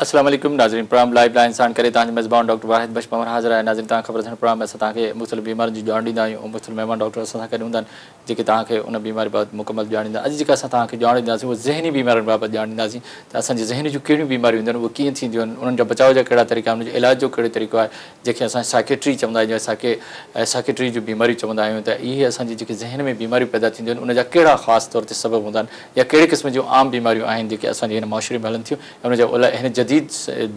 السلام عليڪم ناظرين پروگرام لائيف لائين ساڻ ڪري توهان جو ميزبان ڊاڪٽر واحد بخش پنهور حاضر آهي ناظرين توهان کي خبر اٿن پروگرام ۾ اسان توهان کي مختلف بيمارين جي ڄاڻ ڏيندا آهيون ۽ مختلف مهمان ڊاڪٽر اسان سان گڏ هوندا آهن جيڪي توهان کي ان بيماري بابت مڪمل ڄاڻ ڏيندا اڄ جيڪا اسان توهان کي ڄاڻ ڏينداسين اها ذهني بيمارين بابت ڄاڻ ڏينداسين ته اسان جي ذهن جون ڪهڙيون بيماريون هونديون آهن اهي ڪيئن ٿينديون آهن انهن جا بچاء جا ڪهڙا طريقا آهن ان جي علاج جو ڪهڙو طريقو آهي جنهن کي اسان سائڪيٽري چوندا آهيون يا سائڪيٽري جون بيماريون چوندا آهيون ته اهي اسان جي جيڪي ذهن ۾ بيماريون پيدا ٿينديون آهن ان جا ڪهڙا خاص طور تي سبب هوندا آهن يا ڪهڙي قسم جون عام بيماريون آهن جيڪي اسان جي هن معاشري ۾ هلن ٿيون ۽ ان جا هن جديد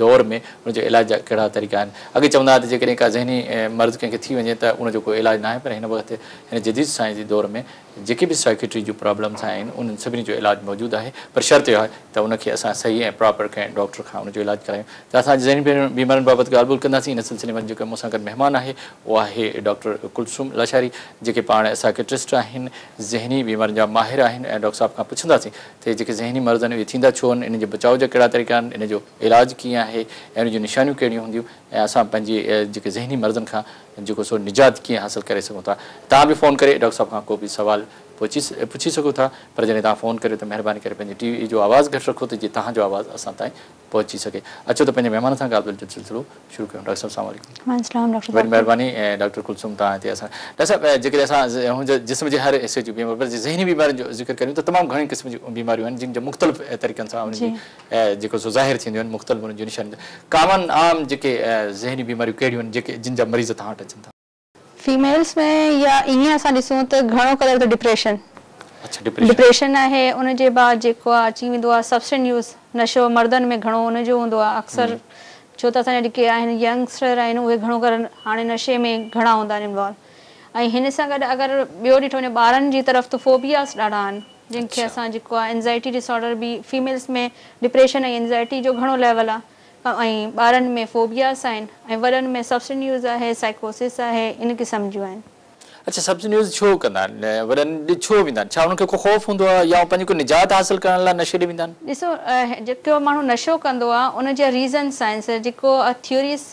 دور ۾ ان جي علاج جا ڪهڙا طريقا آهن. اڳي چوندا هئا ته جيڪڏهن ڪا ذهني مرض ڪنهن کي ٿي وڃي ته ان جو ڪو علاج ناهي پر هن وقت هن جديد سائنس جي دور ۾ جيڪي به سائڪيٽري جون پرابلمس آهن انهن سڀني جو علاج موجود آهي پر شرط اهو آهي ته ان کي اسان صحيح ۽ پراپر ڪنهن ڊاڪٽر کان ان جو علاج ڪرايون ته اسان اڄ ذهني بيمارين بابت ڳالهه ٻولهه ڪنداسين ان سلسلي ۾ جيڪو مون سان گڏ مهمان آهي اهو آهي ڊاڪٽر ڪلثوم لاشاري جيڪي پاڻ سائڪيٽرسٽ آهن ذهني بيمارين جا ماهر آهن ۽ ڊاڪٽر صاحب کان پڇنداسين ته جيڪي ذهني مرض آهن اهي ٿيندا ڇو آهن انهن جي بچاء جا ڪهڙا طريقا آهن ان جو علاج ڪيئن آهي ۽ ان جون نشانيون ڪهڙيون هونديون ۽ اسان پنهنجي جيڪي ذهني مرضن کان جيڪو سو نجات ڪيئن حاصل ڪري سگهون ٿا. توهان به فون ڪري ڊاڪٽر صاحب کان ڪو به سوال پڇي پڇي سگهو ٿا پر جڏهن توهان فون ڪريو ته مهرباني ڪري پنهنجي ٽي وي جو آواز گهٽ رکو ته جيئن توهان جو آواز اسان تائين پهچي سگهي. اچو ته پنهنجي مهمان سان ڳالهه ٻولهه جو سلسلو شروع ڪيون. ڊاڪٽر صاحب السلام عليڪم. وعليڪم السلام ڊاڪٽر وڏي صاحب. مهرباني ڊاڪٽر ڪلثوم توهان هتي اسان ڊاڪٽر صاحب جيڪڏهن اسان هن جسم جي هر حصي جون بيماريون پر ذهني بيمارين جو ذڪر ڪريون ته تمام گهڻي قسم جون بيماريون آهن جن جو مختلف طريقن سان انهن جي جيڪو سو ظاهر ٿينديون آهن مختلف انهن جون نشانيون ڪامن عام جيڪي ذهني بيماريون ڪهڙيون آهن جيڪي جن جا مريض توهان وٽ اچن ٿا. فيميلز ۾ يا ائين اسان ڏسون ته گهڻو قدر ته ڊپريشن اڇا ڊپريشن ڊپريشن آهي ان جي بعد جيڪو آهي اچي ويندو آهي سبسٽنس يوز نشو مردن ۾ گهڻو ان جو هوندو آهي اڪثر ڇو ته اسان جا جيڪي آهن ينگسٽر آهن اهي گهڻو ڪري هاڻي نشي ۾ گهڻا هوندا آهن انوالو ۽ هن سان گڏ اگر ٻيو ڏٺو وڃي ٻارن جي طرف ته فوبياس ڏاڍا آهن جن کي اسان جيڪو آهي اينزائٽي ڊس آرڊر به فيميلز ۾ ڊپريشن ۽ اينزائٽي جو گهڻو ليول آهي ۽ ٻارن ۾ فوبياس آهن ۽ وڏن ۾ سبسٽنس يوز آهي سائيڪوسس آهي ان قسم جون آهن. اڇا سبسٽنس يوز ڇو ڪندا آهن وڏن ڏي ڇو ويندا آهن ڇا انهن کي ڪو خوف هوندو آهي يا پنهنجي ڪو نجات حاصل ڪرڻ لاء نشي ڏي ويندا آهن؟ ڏسو جيڪو ماڻهو نشو ڪندو آهي ان جا ريزنس آهن جيڪو ٿيوريز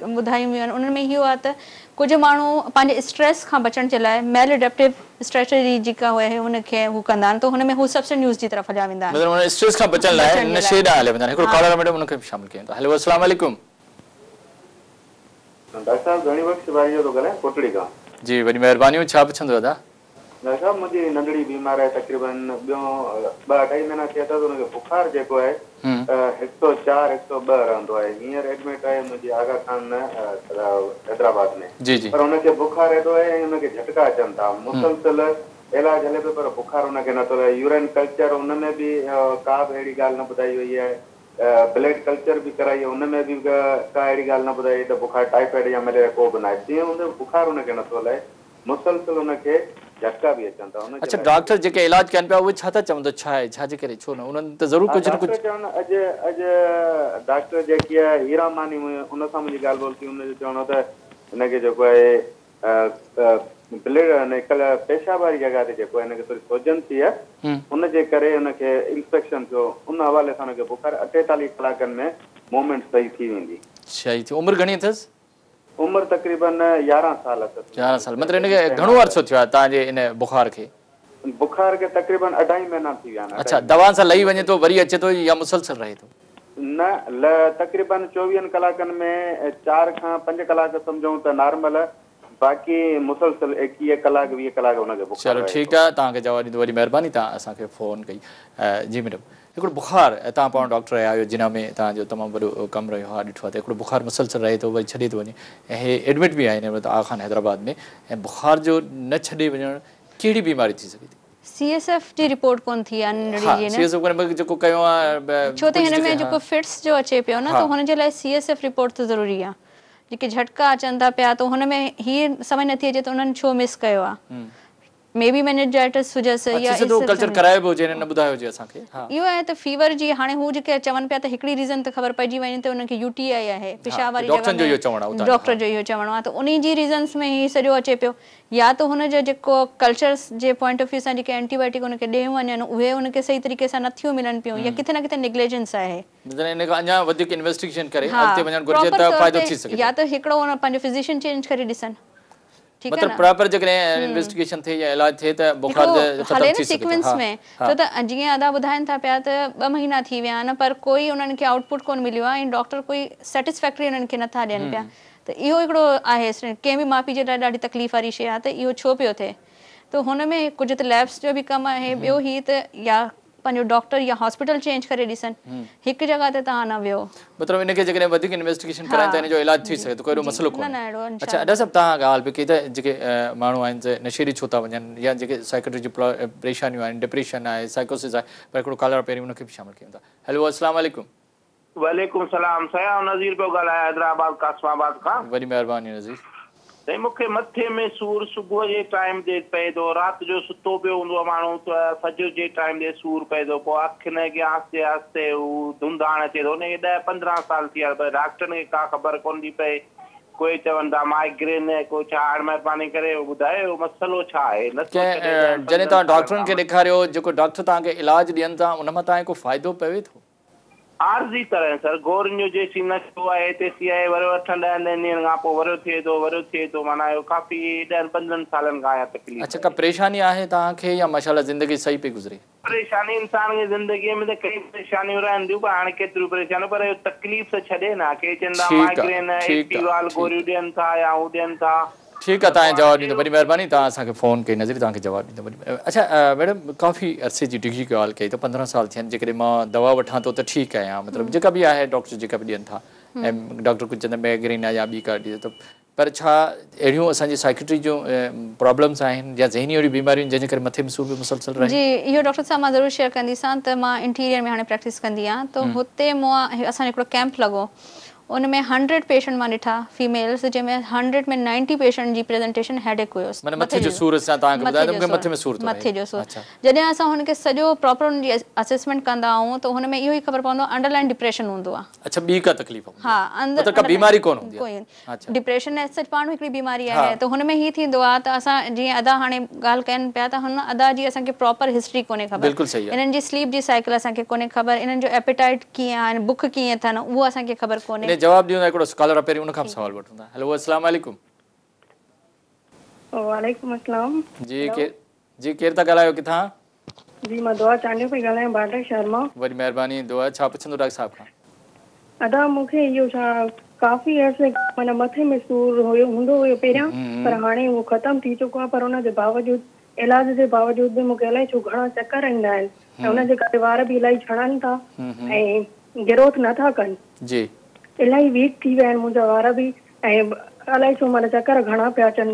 ٻڌايون ويون آهن انهن ۾ اهو آهي ته ڪجهه ماڻهو پنهنجي اسٽريس کان بچڻ جي لاء ميل اڊيپٽو اسٽريٽجي جيڪا آهي ان کي هو ڪندا آهن ته هن ۾ هو سبسٽنس يوز جي طرف هليا ويندا آهن. مطلب انهن اسٽريس کان بچڻ لاء بچڻ جي نشي لاء ڏانهن هليا ويندا آهن. هڪڙو ها. ڪالر آهي ميڊم ان کي به شامل ڪيون ٿا. هيلو السلام عليڪم. ڊاڪٽر صاحب ڌڻي بخش ٻاريجو ٿو ڳالهايان ڪوٽڙي کان. جي وڏي مهربانيون ڇا پڇندو ادا. ڊاڪٽر صاحب منهنجي ننڍڙي بيمار آهي تقريبن ٻيون ٻه اڍائي مهينا ٿيا اٿس ان کي بخار جيڪو آهي هڪ سو چار هڪ سو ٻه رهندو آهي هينئر ايڊمٽ آهي منهنجي آغا خان حيدرآباد ۾ جي جي. پر ان کي بخار ايڏو آهي ۽ ان کي جهٽڪا اچن ٿا مسلسل علاج هلي پيو پر بخار ان کي نٿو لهي يورين ڪلچر ان ۾ به ڪا به اهڙي ڳالهه نه ٻڌائي وئي آهي بلڊ ڪلچر به ڪرائي ان ۾ به ڪا اهڙي ڳالهه نه ٻڌائي وئي ته بخار ٽائيفائيڊ يا مليريا ڪو به ناهي تنهن هوندي به بخار ان کي نٿو لهي مسلسل ان کي جهٽڪا به اچن ٿا ان جي اڇا لاء ڊاڪٽر جيڪي علاج ڪن پيا اهي ڇا ٿا چون ته ڇا آهي ڇا جي ڪري ڇو نه انهن ته ضرور ها ڪجهه نه ڊاڪٽر ڪجهه. چون اڄ اڄ ڊاڪٽر جيڪي آهي هيرا ماني ان سان منهنجي ڳالهه ٻولهه ٿي ان جو چوڻ هو ته هن کي جيڪو آهي بلڊ نڪل پيشاب واري جڳهه تي جيڪو آهي هن کي ٿوري سوجن ٿي آهي ان جي ڪري هن کي انفيڪشن ٿيو ان حوالي سان هن کي بخار 48 ڪلاڪن ۾ موومينٽ صحيح ٿي ويندي. صحيح ٿي عمر گهڻي اٿس؟ عمر تقريبن 11 سال اٿس. 11 سال مطلب هن کي گهڻو عرصو ٿيو آهي توهان جي ان بخار کي؟ بخار کي تقريبن اڍائي مهينا ٿي ويا آهن. اڇا دوائن سان لهي وڃي ٿو وري اچي ٿو يا مسلسل رهي ٿو؟ نه ل تقريبن چوويهن ڪلاڪن ۾ چار کان پنج ڪلاڪ سمجهون ته نارمل باقي مسلسل 21 ڪلاڪ 20 ڪلاڪ هن کي بخار چلو رهي ٺيڪ ٿو. آهي توهان کي جواب ڏيندو وڏي مهرباني توهان اسان کي فون ڪئي جي ميڊم هڪڙو بخار توهان پاڻ ڊاڪٽر رهيا آهيو جناح ۾ توهان جو تمام وڏو ڪم رهيو آهي ڏٺو آهي ته هڪڙو بخار مسلسل رهي ٿو وري ڇڏي ٿو وڃي ۽ هي ايڊمٽ به آهن هن وقت آغا خان حيدرآباد ۾ ۽ بخار جو نه ڇڏي وڃڻ ڪهڙي بيماري ٿي سگهي ٿي؟ سي ايس ايف جي رپورٽ ڪونه ٿي آهي ننڍڙي ها جي سي نه. ايس ايف ڪونه بلڪه جيڪو ڪيو آهي ڇو ته ڪجهه هن ۾ جيڪي جيڪو ها فٽس جو اچي پيو نه ها ته هن جي لاء سي ايس ايف رپورٽ ته ضروري آهي جيڪي جهٽڪا اچن ٿا پيا ته هن ۾ هي سمجهه نٿي اچي ته انهن ڇو مس ڪيو آهي مي بي ميننجائٽس هجيس ها يا ٿي سگهي ٿو ڪلچر ڪرايو به هجي هنن نه ٻڌايو هجي اسان کي ها. اهو آهي ته فيور جي هاڻي هو جيڪي چون پيا ته هڪڙي ريزن ته خبر پئجي وڃي ته انهن کي يو ٽي آئي آهي ها پيشاب واري ڊاڪٽرن جڳهه جو اهو چوڻ آهي ۾ اتان جو ڊاڪٽر ها. جو اهو چوڻ آهي ته انهي جي ريزنس ۾ هي سڄو اچي پيو يا ته هن جو جيڪو ڪلچرس جي پوائنٽ آف ويو سان جيڪي اينٽي بائيوٽڪ هن کي ڏنيون وڃن اهي هن کي صحيح طريقي سان نٿيون ملن پيون يا ڪٿي نه ڪٿي نگليجنس آهي. مطلب ان کان اڃا وڌيڪ انويسٽيگيشن ڪري ها اڳتي وڃڻ گهرجي پراپر ته طور فائدو تي ٿي سگهي يا ٿو. ته هڪڙو پنهنجو فزيشن چينج ڪري ڏسن. ٺيڪ آهي مطلب نه. پراپر جيڪڏهن انويسٽيگيشن ٿئي يا علاج ٿئي ته بخار هڪڙو ختم هلي نه ٿي سگهي ٿو سيڪوينس ها ۾ ها. ڇو ته جيئن ادا ٻڌائن ٿا پيا ته ٻه مهينا ٿي ويا آهن پر ڪوئي انهن کي آئوٽ پٽ ڪونه مليو آهي ۽ ڊاڪٽر ڪوئي سيٽسفيڪٽري انهن کي نٿا ڏين پيا ته اهو هڪڙو آهي ڪنهن به ماء پيء جي لاء ڏاڍي تڪليف واري شيء آهي ته اهو ڇو پيو ٿئي ته هن ۾ ڪجهه ته ليبس جو به ڪم آهي ٻيو هي ته يا پنهنجو ڊاڪٽر يا هاسپيٽل چينج ڪري ڏسن هڪ جڳهه تي توهان نه ويهو. مطلب ان کي جيڪڏهن وڌيڪ انويسٽيگيشن ڪرائين ته ان جو علاج ٿي سگهي ٿو ڪو اهڙو مسئلو نه نه اهڙو ڪونهي. اڇا ڊاڪٽر صاحب توهان ڳالهه به ڪئي ته جيڪي ماڻهو آهن سي نشي ڏي ڇو ٿا وڃن يا جيڪي سائيڪيٽري جون پريشانيون آهن ڊپريشن آهي سائيڪوسز آهي پر هڪڙو ڪالر پهرين ان کي به شامل ڪيون ٿا هيلو السلام عليڪم. وعليڪم السلام سائين آئون نذير پيو ڳالهايان حيدرآباد قاسم آباد کان. وڏي مهرباني نذير. سائين مون کي مٿي ۾ سور صبح جي ٽائيم تي پئي ٿو رات جو ستو پيو هوندو آهي ماڻهو ته فجر جي ٽائيم تي سور پئي ٿو پوء اکين کي آهستي آهستي هو ڌنڌاڻ اچي ٿو ان کي ڏهه 15 سال ٿي ويا پر ڊاڪٽرن کي ڪا خبر ڪونه ٿي پئي ڪوئي چون ٿا مائگرين ڪو ڇا هاڻ مهرباني ڪري ٻڌايو اهو مسئلو ڇا آهي نٿو ڇڏي ڏهن جڏهن 15 توهان سالن ڊاڪٽرن کان کي ڏيکاريو جيڪو ڊاڪٽر توهان کي علاج ڏين ٿا ان مان توهان کي ڪو فائدو پوي ٿو؟ عارضي طرح سر گورين جو جيسين نشو آهي تيسين آهي وريو اٺن ڏهن ڏينهن کان پوء وريو ٿئي ٿو وريو ٿئي ٿو معنيٰ اهو ڪافي ڏهن 15 سالن کان اها تڪليف اڇا ڪا آهي. پريشاني آهي توهان کي يا ماشاءالله زندگي صحيح پئي گذري؟ پريشاني انسان کي زندگي ۾ ته ڪئي پريشانيون رهن ٿيون پر هاڻي ڪيتريون پريشانيون پر اهو تڪليف ته ڇڏي نه ڪي چون ٿا ٺيڪ آ مائگرين ٺيڪ آ ايپيوال ٺيڪ گوريون ڏين ٿا يا هو ڏين ٿا. ٺيڪ آ توهان جواب ڏيندو وڏي مهرباني توهان اسان کي فون ڪئي نظري توهان کي جواب ڏيندو وڏي اڇا ميڊم ڪافي عرصي جي ڊگهي ڳالهه ڪئي ته 15 سال ٿيا آهن جيڪڏهن مان دوا وٺان ٿو ته ٺيڪ آهيان مطلب جيڪا به آهي ڊاڪٽر جيڪا به ڏين ٿا ۽ ڊاڪٽر ڪجهه چوندا ميگرين آهي يا ٻي ڪا ڏي ته پر ڇا اهڙيون اسان جي سائيڪيٽري جون پرابلمس آهن يا ذهني اهڙيون بيماريون آهن جنهن جي ڪري مٿي ۾ سور به مسلسل رهي؟ جي اهو ڊاڪٽر صاحب مان ضرور شيئر ڪنديسان ته مان انٽيريئر ۾ هاڻي پريڪٽس ڪندي آهيان ته هتي مون اسان جو هڪڙو ڪيمپ لڳو ان ۾ هنڊريڊ پيشنٽ مان ڏٺا فيميلز جنهن ۾ هنڊريڊ ۾ نائنٽي پيشنٽ جي پريزنٽيشن هيڊيڪ هيس معنيٰ مٿي جو سور اسان توهان کي ٻڌايو ته مون کي مٿي ۾ سور ٿو رهي مٿي جو سور جڏهن اسان هن کي سڄو پراپر ان جي اسيسمينٽ ڪندا آهيون ته هن ۾ اهو ئي خبر پوندو آهي انڊر لائن ڊپريشن هوندو آهي. اڇا ٻي ڪا تڪليف هوندي آهي ها مطلب ڪا بيماري ڪونه هوندي آهي اڇا ڊپريشن ايز سچ پاڻ هڪڙي بيماري آهي ته هن ۾ هي ٿيندو آهي ته اسان جيئن ادا هاڻي ڳالهه ڪن پيا ته هن ادا جي اسان کي پراپر هسٽري ڪونهي خبر بلڪل صحيح آهي انهن جي سليپ جي سائيڪل اسان کي ڪونهي خبر انهن جو ايپيٽائيٽ ڪيئن آهن بک ڪيئن اٿن اهو اسان کي خبر ڪونهي. انهي جواب ڏيون ٿا هڪڙو ڪالر آ پهرين ان کان به سوال وٺون ٿا هيلو السلام عليڪم. وعليڪم السلام جي ڪير جي ڪير ٿا ڳالهايو ڪٿان. جي مان دعا چانڊيو پئي ڳالهايان بارڊر شهر مان. وڏي مهرباني دعا ڇا پڇندو ڊاڪٽر صاحب کان. ادا مون کي اهو ڇا ڪافي عرصي کان معنيٰ مٿي ۾ سور هيو هوندو هيو پهريان پر هاڻي اهو ختم ٿي چڪو آهي پر ان جي باوجود علاج جي باوجود به مون کي الائي ڇو گهڻا چڪر ايندا آهن ۽ ان جي ڪري وار به الائي ڇڻن ٿا ۽ گروٿ نه ٿا ڪن. جي. الائي ويڪ ٿي ويا آهن منهنجا وار به ۽ الائي ڇو معنيٰ چڪر گهڻا پيا اچن.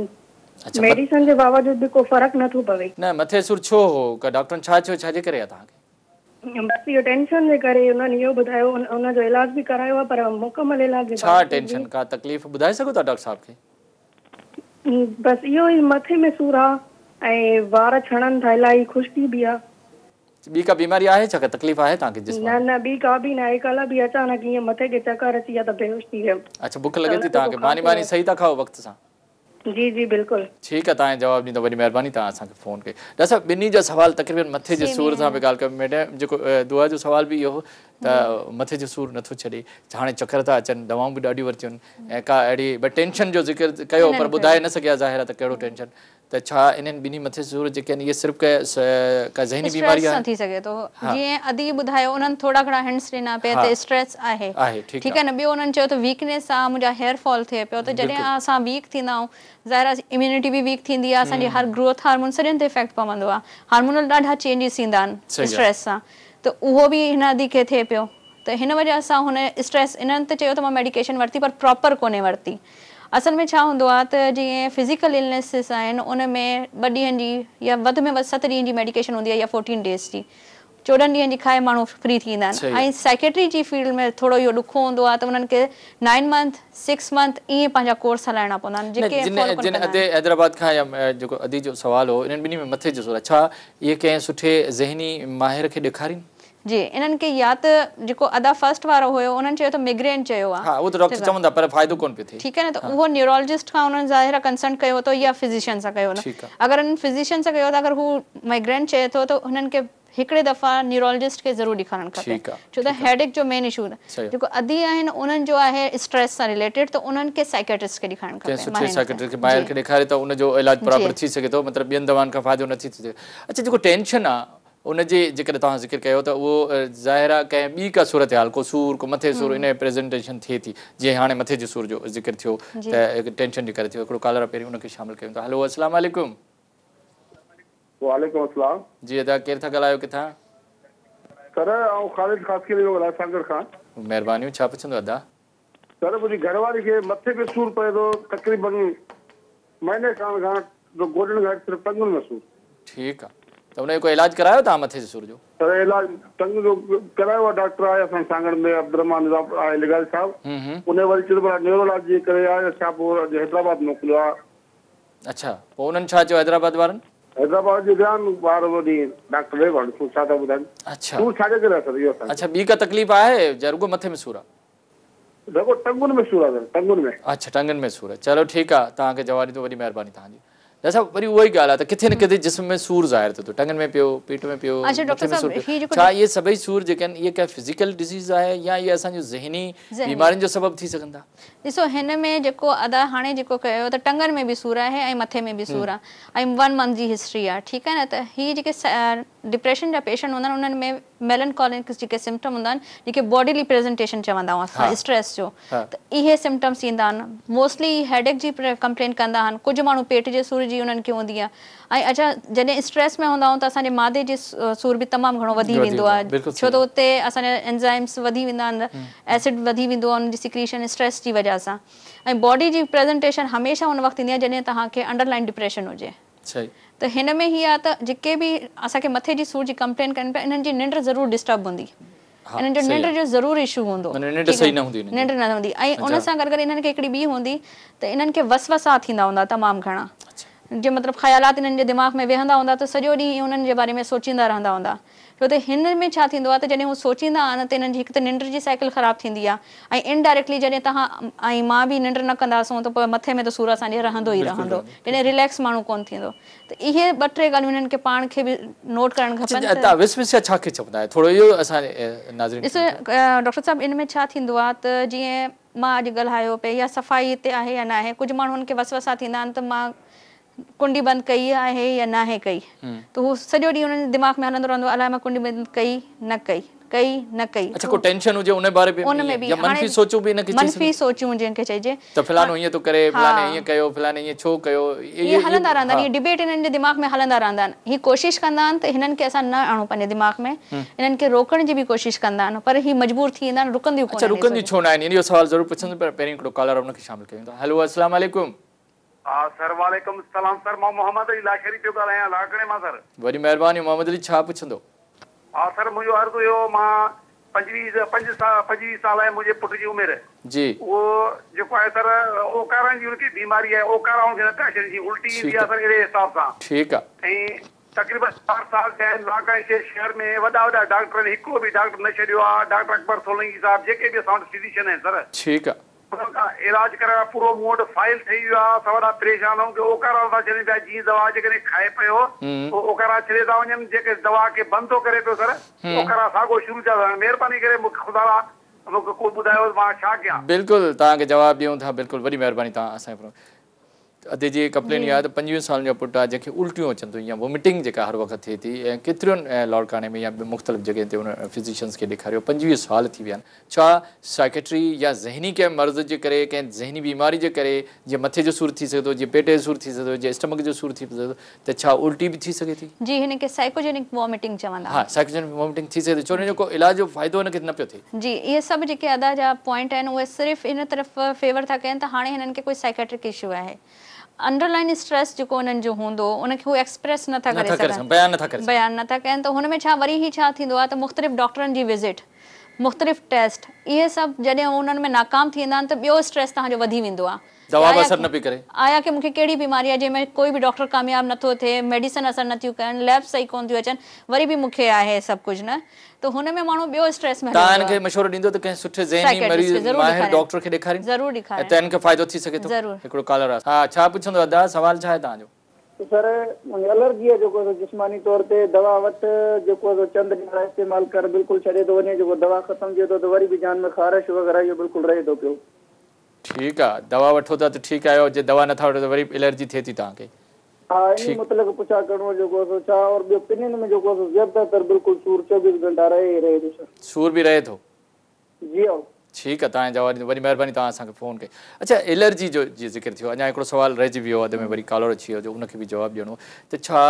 ميڊيسن جي باوجود به ڪو فرق نه ٿو پوي. نه مٿي سور ڇو هو؟ ڪا ڊاڪٽرن ڇا چيو ڇا جي ڪري آهي توهان کي؟ بس اهو ٽينشن جي ڪري انهن اهو ٻڌايو ان جو علاج به ڪرايو آهي پر مڪمل علاج جي ڇا باوجود به. ٽينشن ڪا تڪليف ٻڌائي سگهو ٿا ڊاڪٽر صاحب کي؟ بس اهو ئي مٿي ۾ سور آ ۽ وار ڇڻن ٿا الائي خشڪي به آ. ٻي ڪا بيماري آهي ڇا ڪا تڪليف آهي توهان کي جسم نه ۾؟ نه ٻي ڪا به ناهي ڪلهه به اچانڪ ائين مٿي کي چڪر اچي ويا ته بيهوش ٿي ويم. اڇا بک ته لڳي ان ٿي جو توهان ڪو کي ماني خاص ماني صحيح ٿا کائو وقت سان؟ جي جي بلڪل. ٺيڪ آ توهان جواب ڏيندو وڏي مهرباني توهان اسان کي فون ڪئي. ڊاڪٽر صاحب ٻنهي جا سوال تقريبن مٿي جي سيم سور ئي سان آهن. به ڳالهه ڪئي ميڊم جيڪو دعا جو سوال به اهو هو ته مٿي جو سور نٿو ڇڏي هاڻي چڪر ٿا اچن دوائون به ڏاڍيون ورتيون ۽ ڪا اهڙي بس ٽينشن جو ذڪر ڪيو پر انهن ٻڌائي ڪيو. نه سگهيا ظاهر آهي ته ڪهڙو ٽينشن ته ڇا انهن ٻنهي مٿي سور جيڪي آهن اهي صرف ڪا ذهني بيماري اسٽريس سان آهي؟ ٿي سگهي ٿو ها. جيئن ادي ٻڌايو انهن ٿورا گهڻا هنٽس ڏنا پئي ها ته اسٽريس آهي آهي ٺيڪ ٺيڪ آهي آهي نه ٻيو انهن چيو ته ويڪنيس آهي منهنجا هيئر فال ٿئي پيو ته جڏهن بلڪل اسان ويڪ ٿيندا آهيون ظاهر آهي اميونٽي به ويڪ ٿيندي آهي اسان جي هر گروٿ هارمون سڄن تي افيڪٽ پوندو آهي هارمونل ڏاڍا چينجز ٿيندا آهن صحيح آهي اسٽريس سان ته اهو به هن ادي کي ٿئي پيو ته هن وجه سان هن اسٽريس انهن ته چيو ته مان ميڊيڪيشن ورتي پر پراپر ڪونهي ورتي اصل ۾ ڇا هوندو آهي ته جيئن فزيڪل النيسز آهن ان ۾ ٻه ڏينهن جي يا وڌ ۾ وڌ ست ڏينهن جي ميڊيڪيشن هوندي آهي يا فورٽين ڊيز جي 14 ڏينهن جي کائي ماڻهو فري ٿي ويندا آهن صحيح آهي ۽ سائيڪيٽري جي فيلڊ ۾ ٿورو اهو ڏکو هوندو آهي ته انهن کي نائن منٿ سڪس منٿ ائين پنهنجا ڪورس هلائڻا پوندا آهن نه جيڪي جن فالو ڪونه جن ڪندا ادي آهن. حيدرآباد کان يا جيڪو ادي جو سوال هو انهن ٻنهي ۾ مٿي جو سور آهي ڇا اهي ڪنهن سٺي ذهني ماهر کي ڏيکارين؟ جي انهن کي يا ته جيڪو ادا فرسٽ وارو هيو انهن چيو ته ميگرين چيو آ ها اهو ته ڊاڪٽر ٺيڪ آ چوندا پر فائدو ڪونه پيو ٿئي. ٺيڪ آ نه ته ها اهو نيورولوجسٽ کان انهن ظاهر آ ڪنسلٽ ڪيو هوندو يا فزيشن سان ڪيو هوندو ٺيڪ آ. اگر انهن فزيشن سان ڪيو ته اگر هو ميگرين چئي ٿو ته هنن کي هڪڙي دفعا نيورولاجسٽ کي ضرور ڏيکارڻ کپي ڇو ته هيڊيڪ جو مين اشو جيڪو ادي آهن انهن جو آهي اسٽريس سان رليٽيڊ ته انهن کي سائيڪيٽرسٽ کي ڏيکارڻ کپي ڪنهن سٺي سائيڪيٽرسٽ کي ماهر کي ڏيکاري ته ان جو علاج پراپر ٿي سگهي ٿو مطلب ٻين دوائن کان فائدو نه ٿي سگهي اڇا جيڪو ٽينشن آ ان جي جيڪڏهن توهان ذڪر ڪيو ته اهو ظاهر آ ڪنهن ٻي ڪا صورتحال ڪو سور ڪو مٿي سور ان جي پريزنٽيشن ٿئي ٿي جيئن هاڻي مٿي جي سور جو ذڪر ٿيو ته ٽينشن جي ڪري ٿيو هڪڙو ڪالر آ پهرين ان کي شامل ڪيون ٿا هلو السلام عليڪم. وعليڪم السلام. جي ادا ڪير ٿا ڳالهايو ڪٿان؟ سر آئون خالد خاصخيلي ٿو ڳالهايان سانگهڙ کان. مهربانيون ڇا پڇندو ادا؟ سر منهنجي گهر واري کي مٿي ۾ سور پئي ٿو تقريبن مهيني کان کان گوڏن کان صرف ٽنگن ۾ سور. ٺيڪ آ ته ان جو ڪو علاج ڪرايو توهان مٿي جي سور جو؟ سر علاج ٽنگ جو ڪرايو آ ڊاڪٽر آهي اسان جي سانگهڙ ۾ عبدالرحمان نظام آهي لغاري صاحب ان وري چيو ته نيورولاجي جي ڪري آ يا ڇا پوء حيدرآباد موڪليو آ. اڇا پوء انهن ڇا چيو حيدرآباد وارن؟ حيدرآباد جي ويا آهن ٻار وڏي ڊاڪٽر ڏي ڏسون ڇا ٿا ٻڌائن. اڇا. سور ڇا جي ڪري آهي سر اهو اسان کي. اڇا ٻي ڪا تڪليف آهي يا رڳو مٿي ۾ سور آهي؟ رڳو ٽنگن ۾ سور آهي سر ٽنگن ۾. اڇا ٽنگن ۾ سور آهي چلو ٺيڪ آهي توهان کي جواب ڏيندو وڏي مهرباني توهان جي. ڊاڪٽر صاحب وري اها ئي ڳالهه آهي ته ڪٿي نه ڪٿي جسم ۾ سور ظاهر ٿئي ٿو ٽنگن ۾ پيو پيٽ ۾ پيو اڇا ڊاڪٽر مٿي ۾ صاحب سور پيو هي جيڪو ڇا اهي سڀئي سور جيڪي آهن اهي ڪا فزيڪل ڊزيز آهي يا اهي اسان جون ذهني ذهني. بيمارين جو سبب ٿي سگهن ٿا؟ ڏسو هن ۾ جيڪو ادا هاڻي جيڪو ڪيو ته ٽنگن ۾ به سور آهي ۽ مٿي ۾ به سور آهي ۽ ون منٿ جي هسٽري آهي ٺيڪ آهي نه ته هي جيڪي ڊپريشن جا پيشنٽ هوندا آهن انهن ۾ ميلنڪولڪس جيڪي سمپٽم هوندا آهن جيڪي باڊيلي پريزنٽيشن چوندا آهيون اسان اسٽريس جو ته اهي سمپٽمس ايندا آهن موسٽلي هيڊيڪ جي ڪمپلين ڪندا آهن ڪجهه ماڻهو پيٽ جي سور جي انهن کي هوندي آهي ۽ اڇا جڏهن اسٽريس ۾ هوندا آهيون ته اسان جي معدي جي سور به تمام گهڻو وڌي ويندو آهي ڇو ته اتي اسان جا انزائمس وڌي ويندا آهن ايسڊ وڌي ويندو آهي ان جي سيڪريشن اسٽريس جي وجه سان ۽ باڊي جي پريزنٽيشن هميشه ان وقت ايندي آهي جڏهن توهان کي انڊر لائن ڊپريشن هجي ته هن ۾ هي آهي ته جيڪي به اسان کي مٿي جي سور جي ڪمپلين ڪن پيا انهن جي ننڊ ضرور ڊسٽرب هوندي انهن جو ننڊ جو ضرور اشو هوندو ننڊ صحيح نه هوندي ننڊ نه هوندي ۽ ان سان گڏ گڏ انهن کي هڪڙي ٻي هوندي ته انهن کي وسوسا ٿيندا هوندا تمام گهڻا جي مطلب خيالات انهن جي دماغ ۾ ويهندا هوندا ته سڄو ڏينهن انهن جي باري ۾ سوچيندا رهندا هوندا ڇو ته هن ۾ ڇا ٿيندو آهي ته جڏهن هو سوچيندا آهن ته انهن جي هڪ ته ننڊ جي سائيڪل خراب ٿيندي آهي ۽ انڊائريڪٽلي جڏهن توهان ۽ مان به ننڊ نه ڪنداسون ته پوء مٿي ۾ ته سور اسان جي رهندو ئي رهندو جڏهن رليڪس ماڻهو ڪونه ٿيندو ته اهي ٻه ٽي ڳالهيون انهن کي پاڻ کي به نوٽ ڪرڻ کپن ته. اڇا وسوسا ڇا کي چوندا آهيو ٿورو اهو اسان جي ناظرين کي ڏسو ڊاڪٽر صاحب ان ۾ ڇا ٿيندو آهي ته جيئن مان اڄ ڳالهايو پئي يا صفائي هتي آهي يا ناهي ڪجهه ماڻهن کي وسوسا ٿيندا آهن ته مان ڪنڊي بند ڪئي آهي يا ناهي ڪئي ته هو سڄو ڏينهن انهن جي دماغ ۾ هلندو رهندو الائي مان ڪنڊي بند ڪئي نه ڪئي ڪئي نه ڪئي اڇا ڪو ٽينشن هجي ان باري ۾ ان ۾ به يا منفي سوچون به ان کي چئي منفي سوچون جنهن کي چئجي ته فلانو ائين ٿو ڪري فلاني ائين ڪيو فلاني ائين ڇو ڪيو اهي هلندا رهندا آهن اهي ڊبيٽ انهن جي دماغ ۾ هلندا رهندا آهن هي ڪوشش ڪندا آهن ته هنن کي اسان نه آڻون پنهنجي دماغ ۾ انهن کي روڪڻ جي به ڪوشش ڪندا آهن پر هي مجبور ٿي ويندا آهن رڪنديون ڪونهن اڇا رڪنديون ڇو نه آهن اهو سوال ضرور پڇندس پر پهرين هڪڙو ڪالر ان کي شامل ڪيون ٿا هيلو السلام عليڪم. ها سر وعليڪم السلام سر مان محمد علي لاشاري پيو ڳالهايان لاڙڪاڻي مان سر. وڏي مهرباني محمد علي ڇا پڇندو. ها سر منهنجو عرض هيو مان 25 پنج سال 25 سال آهي منهنجي پٽ جي عمر جي. اهو جيڪو آهي سر اوڪارن جي ان کي بيماري آهي اوڪارا ان کي نه پيا ڇڏين جيئن الٽي ايندي آهي سر اهڙي حساب سان ٺيڪ آ. ۽ تقريبن چار سال ٿيا آهن لاڙڪاڻي جي شهر ۾ وڏا وڏا ڊاڪٽرن هڪڙو به ڊاڪٽر نه ڇڏيو آهي ڊاڪٽر اڪبر سولنگي صاحب جيڪي به اسان وٽ فزيشن آهن سر. ٺيڪ آ. انهن کان علاج ڪرايو آهي پورو مون وٽ فائل ٺهي ويو آهي اسان وڏا پريشان آهيون ڪي اوڪارا نٿا ڇڏين پيا جيئن دوا جيڪڏهن کائي پيو پوء اوڪارا ڇڏي ٿا وڃن جيڪڏهن دوا کي بند ٿو ڪري پيو سر اوڪارا ساڳو شروع ٿيا ٿا وڃن مهرباني ڪري مون کي خدا لا مون کي ڪو ٻڌايو ته مان ڇا ڪيان. بلڪل توهان کي جواب ڏيون ٿا بلڪل وڏي مهرباني توهان اسان کي ادي جي ڪمپلين اها آهي ته 25 سالن جو پٽ آهي جنهن کي الٽيون اچن ٿيون يا وومٽنگ جيڪا هر وقت ٿئي ٿي ۽ ڪيترين لاڙڪاڻي ۾ يا مختلف جڳهين تي ان فزيشنز کي ڏيکاريو 25 سال ٿي ويا آهن ڇا سائيڪيٽري يا ذهني ڪنهن مرض جي ڪري ڪنهن ذهني بيماري جي ڪري جيئن مٿي جو سور ٿي سگهي ٿو جيئن پيٽ جو سور ٿي سگهي ٿو جيئن اسٽمڪ جو سور ٿي سگهي ٿو ته ڇا الٽي به ٿي سگهي ٿي؟ جي هن کي سائيڪوجينڪ واميٽنگ چوندا آهن. ها سائيڪوجينڪ واميٽنگ ٿي سگهي ٿي ڇو ان جو ڪو علاج جو فائدو هن کي نه پيو ٿئي. جي اهي سڀ جيڪي ادا جا پوائنٽ آهن اهي صرف ان طرف فيور ٿا ڪن ته هاڻي هنن کي ڪوئي سائيڪيٽرڪ اشو آهي انڊر لائن اسٽريس جيڪو انهن جو هوندو ان کي هو ايڪسپريس نه ٿا ڪري سگهن بيان نه ٿا ڪري سگهن بيان نه ٿا ڪن ته هن ۾ ڇا وري هي ڇا ٿيندو آهي ته مختلف ڊاڪٽرن جي وزٽ مختلف ٽيسٽ اهي سڀ جڏهن انهن ۾ ناڪام ٿي ويندا آهن ته ٻيو اسٽريس توهان جو وڌي ويندو آهي دوا به اثر نه پئي ڪري. آيا ڪي مون کي ڪهڙي بيماري آهي جنهن ۾ ڪوئي به ڊاڪٽر ڪامياب نه ٿو ٿئي، ميڊيسن اثر نه ٿيون ڪرن، ليبس صحيح ڪونه ٿيون اچن، وري به مون کي آهي سڀ ڪجهه نه ته هن ۾ ماڻهو ٻيو اسٽريس ۾ هليو توهان ويندو هن کي آهي. مشورو ڏيندو ته ڪنهن سٺي ذهني سائيڪيٽرسٽ مريض کي ضرور ماهر ڏيکارين. ڊاڪٽر کي ڏيکارين ضرور ۽ ڏيکارين. ته هن کي فائدو ٿي سگهي ٿو. ضرور. هڪڙو ڪالر آهي. ها ڇا پڇندو ادا سوال ڇا آهي توهان جو؟ سر الرجي آهي جيڪو سو جسماني طور تي دوا وٺ جيڪو سو چند ڏينهن استعمال ڪر بلڪل ڇڏي ٿو وڃي جيڪو دوا ختم ٿئي ٿو ته وري به جان ۾ خارش وغيره اهو بلڪل رهي ٿو پيو. ٺيڪ آ دوا وٺو ٿا ته ٺيڪ آهيو جي دوا نٿا وٺو ته وري به الرجي ٿئي ٿي توهان کي. ها انهي متعلق پڇا ڪرڻو هو جيڪو سو ڇا اور ٻيو پنين ۾ جيڪو سو زياده تر بلڪل سور 24 گهنٽا رهي ئي رهي ٿو سر. سور به رهي ٿو. جي هائو. ٺيڪ آ توهان جواب ڏيندو وڏي مهرباني توهان اسان کي فون ڪئي اڇا الرجي جو جيئن ذڪر ٿيو اڃا هڪڙو سوال رهجي ويو اڌ ۾ وري ڪالر اچي ويو جو ان کي به جواب ڏيڻو ته ڇا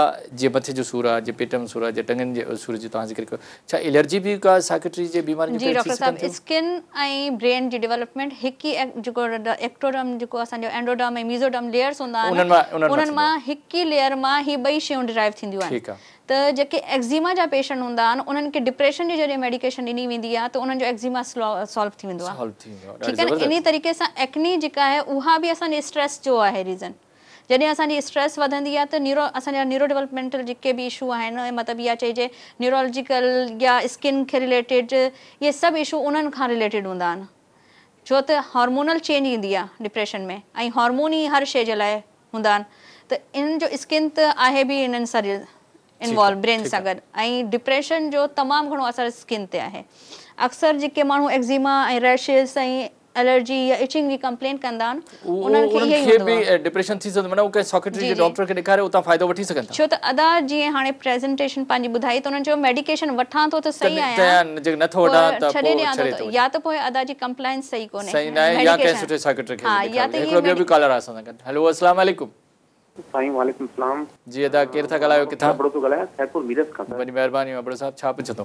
جيئن مٿي جو سور آ جيئن پيٽ ۾ سور آ جيئن ٽنگن جي سور جو توهان ذڪر ڪيو ڇا الرجي به ڪا سائيڪيٽري جي بيمارين جي جي ڪري ٿي ڊاڪٽر سگهن صاحب ٿيون؟ اسڪن ۽ برين جي ڊولپمينٽ هڪ ئي جيڪو ايڪٽوڊرم جيڪو اسان جو اينڊوڊرم ۽ ميزوڊرم ليئرس هوندا آهن انهن مان انهن مان انهن ٿيندو آ. مان هڪ ئي ليئر مان هي ٻئي شيون ڊرائيو ٿينديون آهن ٺيڪ آ. ته جيڪي ايگزيما جا پيشنٽ هوندا آهن انهن کي ڊپريشن جي جڏهن ميڊيڪيشن ڏني ويندي آهي ته انهن جو ايگزيما سالو ٿي ويندو آهي ٺيڪ آهي نه انهي طريقي سان ايڪني جيڪا آهي اها به اسان جي اسٽريس جو آهي ريزن جڏهن اسان جي اسٽريس وڌندي آهي ته نيورو اسان جا نيورو ڊولپمينٽل جيڪي به اشو آهن مطلب يا چئجي نيورولوجيڪل يا اسڪن کي رليٽيڊ اهي سڀ اشو انهن کان رليٽيڊ هوندا آهن ڇو ته هارمونل چينج ايندي آهي ڊپريشن ۾ ۽ هارمون ئي هر شي جي لاء هوندا آهن ته انهن جو اسڪن ته آهي به انهن سان انوالو برين سان گڏ ۽ ڊپريشن جو تمام گهڻو اثر اسڪن تي آهي اڪثر جيڪي ماڻهو ايگزيما ۽ ريشز ۽ الرجي يا اچنگ جي ڪمپلين ڪندا آهن انهن کي اهي ئي کي هوندو به آهي ڊپريشن ٿي سگهندو معنيٰ هو ڪنهن سائيڪيٽري جي جي جي ڊاڪٽر کي ڏيکاري اتان فائدو وٺي سگهن ٿا ڇو ته ادا جيئن هاڻي پريزنٽيشن پنهنجي ٻڌائي ته انهن چيو ميڊيڪيشن وٺان ٿو ته صحيح آهيان جيڪڏهن نٿو وٺان ته ڇڏي پوء ڏيان ڇڏي ٿو ٿو يا ته پوء ادا جي ڪمپلائنس صحيح ڪونهي صحيح ناهي يا ڪنهن سٺي سائيڪيٽري کي ها يا ڏيکاريو ته هڪڙو ٻيو به ڪالر آهي اسان سان گڏ هيلو اسلام عليڪم. سائين وعليڪم السلام. جي ادا ڪير ٿا ڳالهايو ڪٿان. ابڙو ٿو ڳالهايان خيرپور ميرس کان سر. وڏي مهرباني ابڙو صاحب ڇا پڇندو.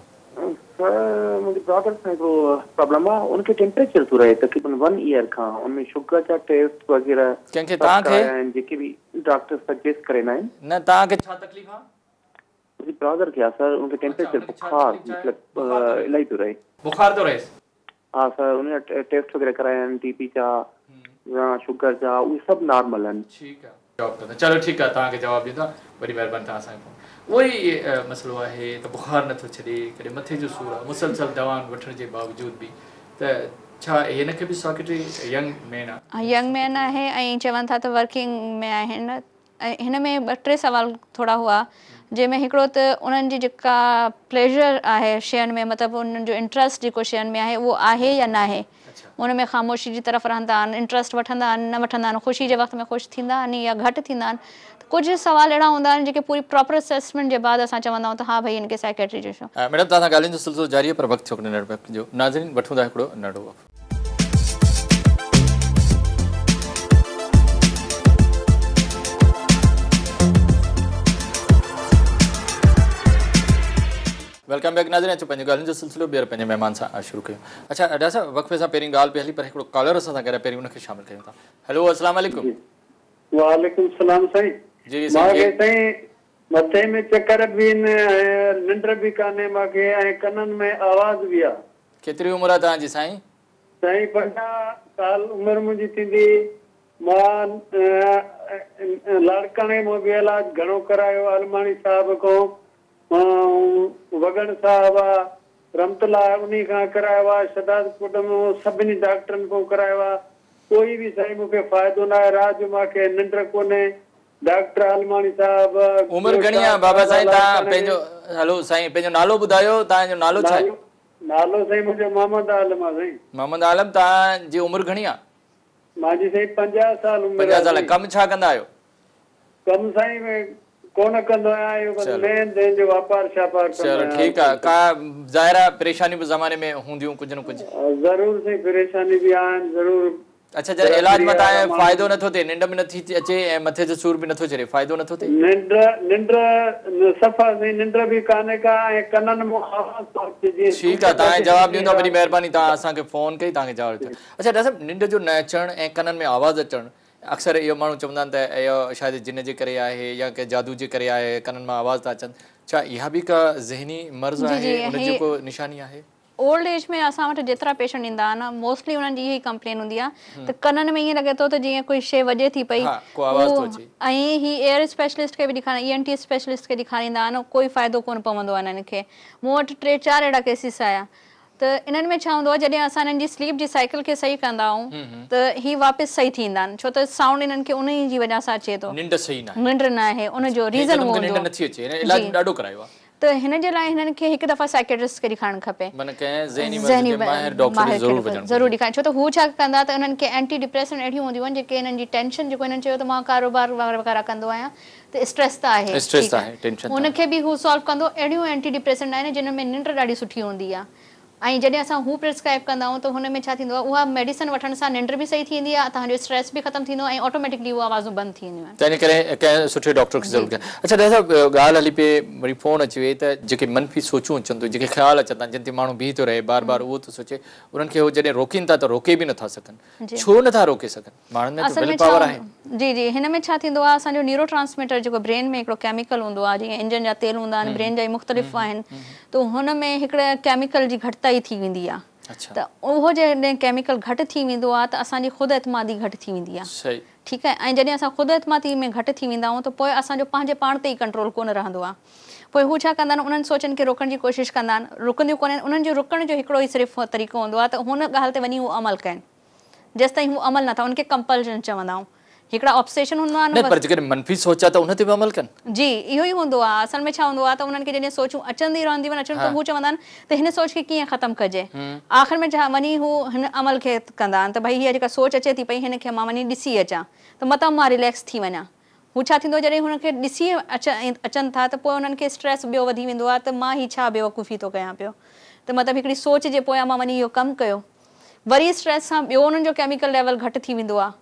سر منهنجي برادر سان هڪڙو پرابلم آ ان کي ٽيمپريچر ٿو رهي تقريبن ون ايئر کان ان ۾ شگر جا ٽيسٽ وغيره ڪنهن کي سڀ توهان کي؟ ڪرايا آهن جيڪي به ڊاڪٽر سجيسٽ ڪريندا آهن. نه توهان کي ڇا تڪليف آ؟ منهنجي برادر کي آ سر ان کي اڇا ٽيمپريچر ان کي ڇا بخار تڪليف ڇا آهي؟ مطلب بخار ٿو رهيس. الاهي ٿو رهي. بخار ٿو رهيس. ها سر ان جا ٽيسٽ وغيره ڪرايا آهن ٽي پي جا يا شگر جا اهي سڀ نارمل آهن. ٺيڪ آ جواب ڪندا چلو ٺيڪ آ توهان کي جواب ڏيندا وڏي مهرباني توهان اسان کي فون اهو ئي مسئلو آهي ته بخار نٿو ڇڏي ڪڏهن مٿي جو سور آ مسلسل دوائن وٺڻ جي باوجود به ته ڇا هن کي به سائيڪيٽري ينگ مين آ. ينگ مين آهي ۽ چون ٿا ته ورڪنگ ۾ آهن ۽ هن ۾ ٻه ٽي سوال ٿورا هئا جنهن ۾ هڪڙو ته انهن جي جيڪا پليزر آهي شين ۾ مطلب انهن جو انٽرسٽ جيڪو شين ۾ آهي اهو آهي يا ناهي ان ۾ خاموشي جي طرف رهندا آهن انٽرسٽ وٺندا آهن نه وٺندا آهن خوشي جي وقت ۾ خوش ٿيندا آهن يا گهٽ ٿيندا آهن ته ڪجهه سوال اهڙا هوندا آهن جيڪي پوري پراپر اسيسمينٽ جي بعد اسان چوندا آهيون ته ها ڀئي هن کي سائيڪيٽري جو اشو ميڊم توهان سان ڳالهين جو سلسلو جاري آهي پر وقت ٿيو هڪڙي ننڍڙي وقفي جو ناظرين وٺون ٿا هڪڙو ننڍڙو وقفو. Welcome back ناظرين اچو پنهنجي ڳالهين جو سلسلو ٻيهر پنهنجي مهمان سان شروع ڪيون اڇا ڊاڪٽر صاحب وقفي سان پهرين ڳالهه پئي هلي پر هڪڙو ڪالر اسان سان گڏ آهي پهرين ان کي شامل ڪيون ٿا هيلو السلام عليڪم وعليڪم السلام سائين جي جي سائين مان کي سائين مٿي ۾ چڪر به آهن ۽ ننڊ به ڪانهي مان کي ۽ ڪنن ۾ آواز به آ. ڪيتري عمر آ توهان جي سائين؟ سائين 50 سال عمر منهنجي ٿيندي. مان لاڙڪاڻي مان به علاج گهڻو ڪرايو عالماڻي صاحب کان وڳڻ صاحب آ رحمت الله انهي کان ڪرايو آ شهدادڪوٽ ۾ سڀني ڊاڪٽرن کان ڪرايو آ ڪوئي به سائين مون کي فائدو ناهي رات جو مان کي ننڊ ڪونهي ڊاڪٽر عالماڻي صاحب عمر گهڻي آ بابا سائين توهان پنهنجو هلو سائين پنهنجو نالو ٻڌايو توهان جو نالو ڇا آهي؟ نالو سائين منهنجو محمد عالم آ سائين. محمد عالم توهان جي عمر گهڻي آ؟ مانجي سائين 50 سال عمر آ 50 سال ڪم ڇا ڪندا آهيو؟ ڪم سائين ڪونه ڪندو آهيان اهو بس لين دين جو واپار شاپار ڪندو چلو آهيان. ٺيڪ آ ڪا ظاهر آ پريشانيون به زماني ۾ هونديون ڪجهه نه ڪجهه. ضرور سائين پريشاني به آهن ضرور. اڇا جڏهن علاج مان توهان کي فائدو نٿو ٿئي ننڊ به نٿي اچي ۽ مٿي جو سور به نٿو ڇڏي فائدو نٿو ٿئي؟ ننڊ ننڊ صفا سائين ننڊ به ڪانهي ڪا ۽ ڪنن مان آواز ٿو اچي جيئن ٺيڪ آ توهان کي جواب ڏيون ٿا وڏي مهرباني توهان اسان کي فون ڪئي توهان کي جواب ڏيون ٿا اڇا ڊاڪٽر صاحب ننڊ جو نه اچڻ ۽ ڪنن ۾ آواز اچڻ اڪثر اهو ماڻهو چوندا آهن ته اهو شايد جن جي ڪري آهي يا ڪنهن جادو جي ڪري آهي ڪنن مان آواز ٿا اچن ڇا اها به ڪا ذهني مرض جي آهي جي ان هي جي ڪو نشاني آهي؟ اولڊ ايج ۾ اسان وٽ جيترا پيشنٽ ايندا آهن موسٽلي انهن جي اها ئي ڪمپلين هوندي آهي ته ڪنن ۾ ائين لڳي ٿو ته جيئن ڪوئي شي وڄي ٿي پئي ها ڪو آواز ٿو اچي. ۽ هي ايئر اسپيشلسٽ کي به ڏيکارين اي اين ٽي اسپيشلسٽ کي ڏيکاريندا آهن ڪوئي فائدو ڪونه پوندو آهي انهن کي مون وٽ ٽي چار اهڙا ڪيسز آيا ته انهن ۾ ڇا هوندو آهي جڏهن اسان انهن جي سليپ جي سائيڪل کي صحيح ڪندا آهيون ته هي واپس صحيح ٿي ايندا آهن ڇو ته سائونڊ انهن کي انهي جي وجه سان اچي ٿو. ننڊ صحيح ناهي. ننڊ ناهي ان جو ريزن اهو هوندو آهي. ننڊ نٿي اچي هن علاج به ڏاڍو ڪرايو آهي. ته هن جي لاء هنن کي هڪ دفعا سائيڪيٽرسٽ کي ڏيکارڻ کپي. معنيٰ ڪنهن ذهني مرض جي ماهر ڊاڪٽر کي ضرور وڃڻ گهرجي. ضرور ڏيکارين ڇو ته هو ڇا ڪندا ته انهن کي اينٽي ڊپريسنٽ اهڙيون هونديون آهن جيڪي انهن جي ٽينشن جيڪو هنن چيو ته مان ڪاروبار وغيره ڪندو آهيان ته اسٽريس ته آهي اسٽريس ته آهي ٽينشن ته ان کي به هو سالو ڪندو. اهڙيون اينٽي ڊپريسنٽ آهن جن ۾ ننڊ ڏاڍي سٺي هوندي آهي ۽ جڏهن اسان هو پرسڪرائب ڪندا آهيون ته هن ۾ ڇا ٿيندو آهي اها ميڊيسن وٺڻ سان ننڊ به صحيح ٿي ويندي آهي توهان جو اسٽريس به ختم ٿيندو ۽ آٽوميٽڪلي اهي آوازون بند ٿي وينديون آهن. تنهن ڪري ڪنهن سٺي ڊاڪٽر کي ضرور اڇا ڊاڪٽر صاحب ڳالهه هلي پئي وري فون اچي وئي ته جيڪي منفي سوچون اچن ٿيون جيڪي خيال اچن ٿا جن تي ماڻهو بيهي ٿو رهي بار بار اهو ٿو سوچي انهن کي هو جڏهن روڪين ٿا ته روڪي به نٿا سگهن ڇو نٿا روڪي سگهن؟ ماڻهن ۾ ته اصل ول ۾ ڇا پاور آهي. جي جي هن ۾ ڇا ٿيندو آهي اسان جو نيورو ٽرانسميٽر جيڪو برين ۾ هڪڙو ڪيميڪل هوندو آهي جيئن انجن جا تيل هوندا آهن برين جا مختلف آهن ته هن ۾ هڪڙي ڪيميڪل جي گهٽتائي ٿي ويندي آهي ته اهو جڏهن ڪيميڪل گهٽ ٿي ويندو آهي ته اسان جي خود اعتمادي گهٽ ٿي ويندي آهي ٺيڪ آهي ۽ جڏهن اسان خود اعتمادي ۾ گهٽ ٿي ويندا آهيون ته پوء اسان جو پنهنجي پاڻ تي ئي ڪنٽرول ڪونه رهندو آهي پوء هو ڇا ڪندا آهن انهن سوچن کي روڪڻ جي ڪوشش ڪندا آهن رڪنديون ڪونهن انهن جو رڪڻ جو هڪڙو ئي صرف طريقو هوندو آهي ته هن ڳالهه تي وڃي هو عمل ڪن جيستائين هو عمل نٿا ان کي ڪمپلشن چوندا آهيون هڪڙا آبسيشن هوندا آهن نه پر جيڪڏهن منفي سوچ آهي ته ان تي به عمل ڪن. جي اهو ئي هوندو آهي اصل ۾ ڇا هوندو آهي ته انهن کي جڏهن سوچون اچندي رهنديون آهن اچن ته هو چوندا آهن ته هن سوچ کي ڪيئن ختم ڪجي آخر ۾ وڃي هو هن عمل کي ڪندا آهن ته ڀئي هيء جيڪا سوچ اچي ٿي پئي هن کي مان وڃي ڏسي اچان ته متان مان رليڪس ٿي وڃان هو ڇا ٿيندو جڏهن هن کي ڏسي اچن ٿا ته پوء انهن کي اسٽريس ٻيو وڌي ويندو آهي ته مان هي ڇا بيوقوفي ٿو ڪيان پيو ته مطلب هڪڙي سوچ جي پويان مان وڃي اهو ڪم ڪيو وري اسٽريس سان ٻيو انهن جو ڪيميڪل ليول گهٽ ٿي ويندو آهي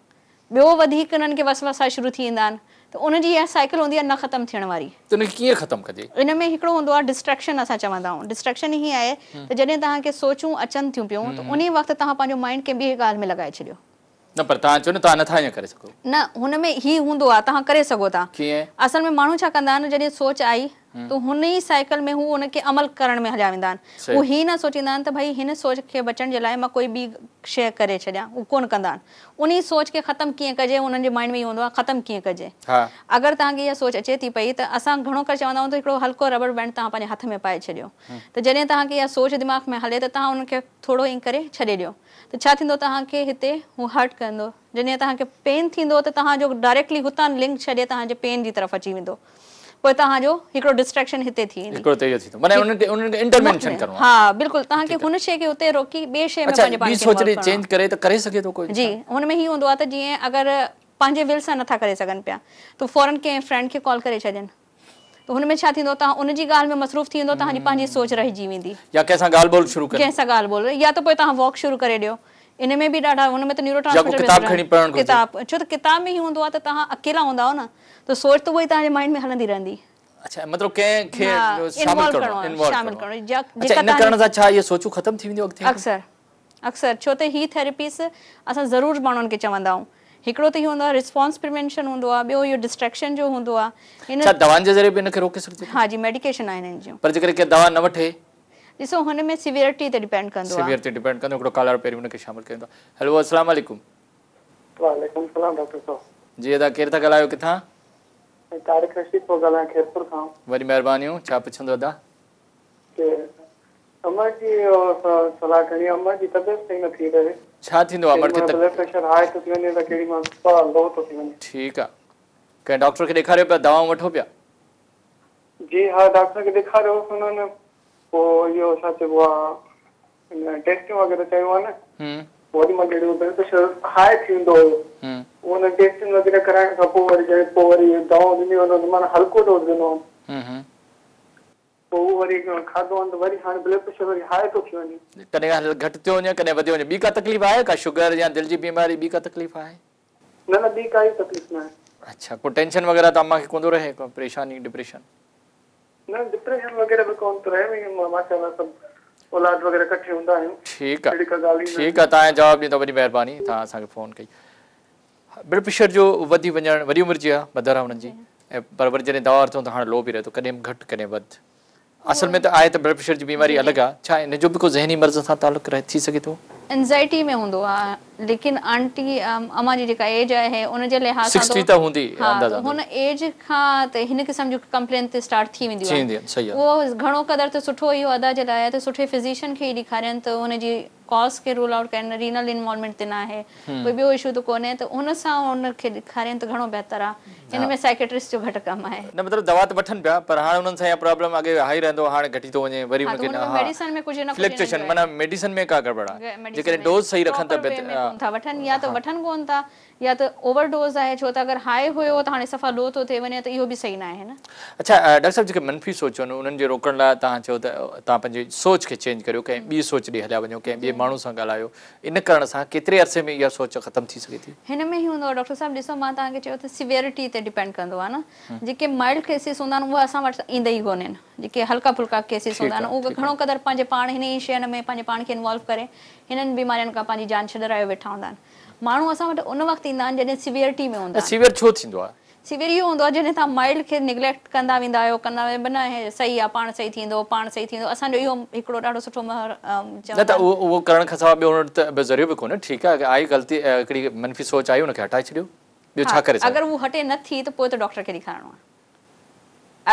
ٻيو وڌيڪ انهن کي وسوسا شروع ٿي ويندا آهن ته ان جي اها سائيڪل هوندي آهي نه ختم ٿيڻ واري. ته ان کي ڪيئن ختم ڪجي؟ ان ۾ هڪڙو هوندو آهي ڊسٽريڪشن اسان چوندا آهيون ڊسٽريڪشن هي آهي ته جڏهن توهان کي سوچون اچن ٿيون پيون ته انهي وقت توهان پنهنجو مائنڊ ڪنهن ٻي ڳالهه ۾ لڳائي ڇڏيو. نه پر توهان چئو نه توهان نٿا ائين ڪري سگهو. نه هن ۾ هي هوندو آهي توهان ڪري سگهو ٿا. ڪيئن؟ اصل ۾ ماڻهو ڇا ڪندا آهن جڏهن سوچ آئي ته هن ئي سائيڪل ۾ هو ان کي عمل ڪرڻ ۾ هليا ويندا آهن. هو هي نه سوچيندا آهن ته ڀئي هن سوچ کي بچڻ جي لاء مان ڪوئي ٻي شيء ڪري ڇڏيان هو ڪونه ڪندا آهن. انهي سوچ کي ختم ڪيئن ڪجي انهن جي مائنڊ ۾ اهو هوندو آهي ختم ڪيئن ڪجي. اگر توهان کي اها سوچ اچي ٿي پئي ته اسان گهڻو ڪري چوندا آهيون ته هڪڙو هلڪو ربڙ بينڊ توهان پنهنجي هٿ ۾ پائي ڇڏيو ته جڏهن توهان کي اها سوچ دماغ ۾ هلي ته توهان ان کي ٿورو ائين ڪري ڇڏي ڏيو. ته ڇا ٿيندو توهان کي هتي هو هرٽ ڪندو جڏهن توهان کي پين ٿيندو ته توهان جو ڊائريڪٽلي هتان لنڪ ڇڏي توهان جي پين جي طرف اچي ويندو پوء توهان جو هڪڙو ڊسٽريڪشن هتي ٿي ويندي هڪڙو ته اهو ٿيندو معنيٰ انهن کي انهن کي انٽروينشن ڪرڻو آهي ها بلڪل توهان کي هن شيء کي هتي روڪي ٻي شيء ۾ پنهنجي پاڻ کي انوالو ڪرڻو آهي چينج ڪري ته ڪري سگهي ٿو ڪوئي جي هن ۾ هي هوندو آهي ته جيئن اگر پنهنجي ول سان نٿا ڪري سگهن پيا ته فورن ڪنهن فرينڊ کي ڪال ڪري ڇڏين ته هن ۾ ڇا ٿيندو توهان ان جي ڳالهه ۾ مصروف ٿي ويندو توهان جي پنهنجي سوچ رهجي ويندي. يا ڪنهن سان ڳالهه ٻولهه شروع ڪريو. ڪنهن سان ڳالهه ٻولهه يا ته پوء توهان واڪ شروع ڪري ڏيو ان ۾ به ڏاڍا هن ۾ ته نيورو يا ڪو ٽرانسميٽر ڪتاب کڻي پڙهڻ گهرجي. ڪتاب ڇو ته ڪتاب ۾ هي هوندو آهي ته توهان اڪيلا هوندا آهيو نه ته سوچ ته اها ئي توهان جي مائنڊ ۾ هلندي رهندي. اڇا مطلب ڪنهن کي شامل ڪرڻو آهي انوالو ڪرڻو آهي اڇا ان ڪرڻ سان ڇا اهي سوچون ختم ٿي وينديون اڳتي هلي. اڪثر اڪثر ڇو ته هي ٿيراپيز اسان ضرور ماڻهن کي چوندا آهيون هڪڙو ته هي هوندو آهي رسپانس پريوينشن هوندو آهي ٻيو اهو ڊسٽريڪشن جو هوندو آهي هن ڇا دوائن جي ذريعي به ان کي روڪي سگهجي ٿو؟ ها جي ميڊيڪيشن آهن هن جون. پر جيڪڏهن ڪير دوا نه وٺي؟ ڏسو هن ۾ سيويئرٽي تي ڊپينڊ ڪندو آهي. سيويئر تي ڊپينڊ ڪندو هڪڙو ڪالر پهرين ان کي شامل ڪيون ٿا هيلو السلام عليڪم. وعليڪم السلام ڊاڪٽر صاحب. جي ادا ڪير ٿا ڳالهايو ڪٿان؟ طارق رشيد ٿو ڳالهايان خيرپور کان. وڏي مهربانيون ڇا پڇندو ادا؟ امڙ جي صلاح ڪرڻي آ امڙ جي طبيعت صحيح نه ٿي رهي. ڇا ٿيندو آ امڙ کي ڪيڏي مهل بلڊ پريشر هاء ٿو ٿي وڃي ته ڪيڏي مهل صفا لو ٿو ٿي وڃي. ٺيڪ آ ڪنهن ڊاڪٽر کي ڏيکاريو پيا دوائون وٺو پيا. جي ها ڊاڪٽر کي ڏيکاريو هوس انهن پوء اهو ڇا چئبو آ ٽيسٽون وغيره چيون آهن اوڏي مهل جڏهن بلڊ پريشر هاء ٿي ويندو هيو پوء انهن ٽيسٽون وغيره ڪرائڻ کان پوء وري جڏهن پوء وري دوائون ڏنيون انهن معنيٰ هلڪو ڊوز ڏنو هن. پوء اهو وري کاڌو آهي ته وري هاڻي بلڊ پريشر وري هاء ٿو ٿي وڃي. ڪڏهن گهٽ ٿيو وڃي ڪڏهن وڌيو وڃي. ٻي ڪا تڪليف آهي ڪا شگر يا دل جي بيماري ٻي ڪا تڪليف آهي؟ نه نه ٻي ڪائي تڪليف نه آهي. اڇا ڪو ٽينشن وغيره ته امان کي ڪونه ٿو رهي ڪو پريشاني ڊپريشن؟ نه ڊپريشن وغيره به ڪونه ٿو رهي ماشاء الله سڀ اولاد وغيره ڪٺي هوندا آهيون ٺيڪ آ ٺيڪ آ توهان جواب ڏنو وڏي مهرباني توهان اسان کي فون ڪئي. بلڊ پريشر جو وڌي وڃڻ وڏي عمر جي آ مدر آ انهن جي ۽ پر وري جڏهن دوا ورتون ته هاڻ لو به رهي ٿو ڪڏهن گهٽ ڪڏهن وڌ اصل ۾ ته آهي ته بلڊ پريشر جي بيماري الڳ آ ڇا ان جو به ڪو ذهني مرض سان تعلق رهي ٿي سگهي ٿو؟ انزائٽي ۾ هوندو آ ليڪن آنٽي امان جي جيڪا ايج آهي ان جي لحاظ سان 60 ته هوندي ها ته هن ايج کان ته هن قسم جون ڪمپلين ته اسٽارٽ ٿي وينديون آهن اهو گهڻو قدر ته سٺو اهو ادا جي لاء آهي ته سٺي فزيشن کي ئي ڏيکارين ته ان جي ڪاز کي رول آئوٽ ڪن رينل انوالومينٽ ته ناهي ڪوئي ٻيو اشو ته ڪونهي ته ان سان ان کي ڏيکارين ته گهڻو بهتر آ هن ۾ سائيڪيٽرسٽ جو گهٽ ڪم آهي. نه مطلب دوا ته وٺن پيا پر هاڻ انهن سان اها پرابلم اڳي هائي رهندو هو هاڻ گهٽي ٿو وڃي وري ها ان کي ته ان ۾ ها ميڊيسن ۾ ڪجهه نه ڪجهه انهن فلڪچوئيشن جو معنيٰ آهي. ميڊيسن ۾ ڪا گڙٻڙ آهي ميڊيسن جيڪڏهن ۾ ڊوز صحيح رکن ته پراپر وي بهتر ۾ ڪونه ٿا وٺن يا ته وٺن ڪونه ٿا يا ته اوور ڊوز آهي ڇو ته اگر هائي هيو ته هاڻي صفا لو ٿو ٿئي وڃي ته اهو به صحيح ناهي نه. اڇا ڊاڪٽر صاحب جيڪي منفي سوچون آهن انهن جي روڪڻ لاء توهان چيو ته توهان پنهنجي سوچ کي چينج ڪريو ڪنهن ٻي سوچ ڏي هليا وڃو ڪنهن ٻئي ماڻهو سان ڳالهايو ان ڪرڻ سان ڪيتري عرصي ۾ اها سوچ ختم ٿي سگهي ٿي؟ هن ۾ هي هوندو آهي ڊاڪٽر صاحب ڏسو مان توهان کي چيو ته سيويرٽي تي ڊپينڊ ڪندو آهي نه جيڪي مائلڊ ڪيسز هوندا آهن اهي اسان وٽ ايندا ئي ڪونهن جيڪي هلڪا ڦلڪا ڪيسز هوندا آهن اهي گهڻو قدر پنهنجي پاڻ هن ئي شين ۾ پنهنجي پاڻ کي انوالو ڪري هنن بيمارين کان پنهنجي جان ڇڏرايو ويٺا هوندا آهن ماڻهو اسان وٽ ان وقت ايندا آهن جڏهن سيويرٽي ۾ هوندا آهن. سيويئر ڇو ٿيندو آهي؟ سيويئر اهو هوندو آهي جڏهن توهان مائلڊ کي نگليڪٽ ڪندا ويندا آهيو ڪندا ويندا نه هي صحيح آهي پاڻ صحيح ٿيندو پاڻ صحيح ٿيندو اسان جو اهو هڪڙو ڏاڍو سٺو مهر چوندا نه ته اهو اهو ڪرڻ کان سواء ٻيو هن وٽ ته ذريعو به ڪونهي ٺيڪ آهي آئي غلطي هڪڙي منفي سوچ آئي ان کي هٽائي ڇڏيو ٻيو ها ڇا ڪري سگهي اگر هو هٽي نه ٿي ته پوء ته ڊاڪٽر کي ڏيکارڻو آهي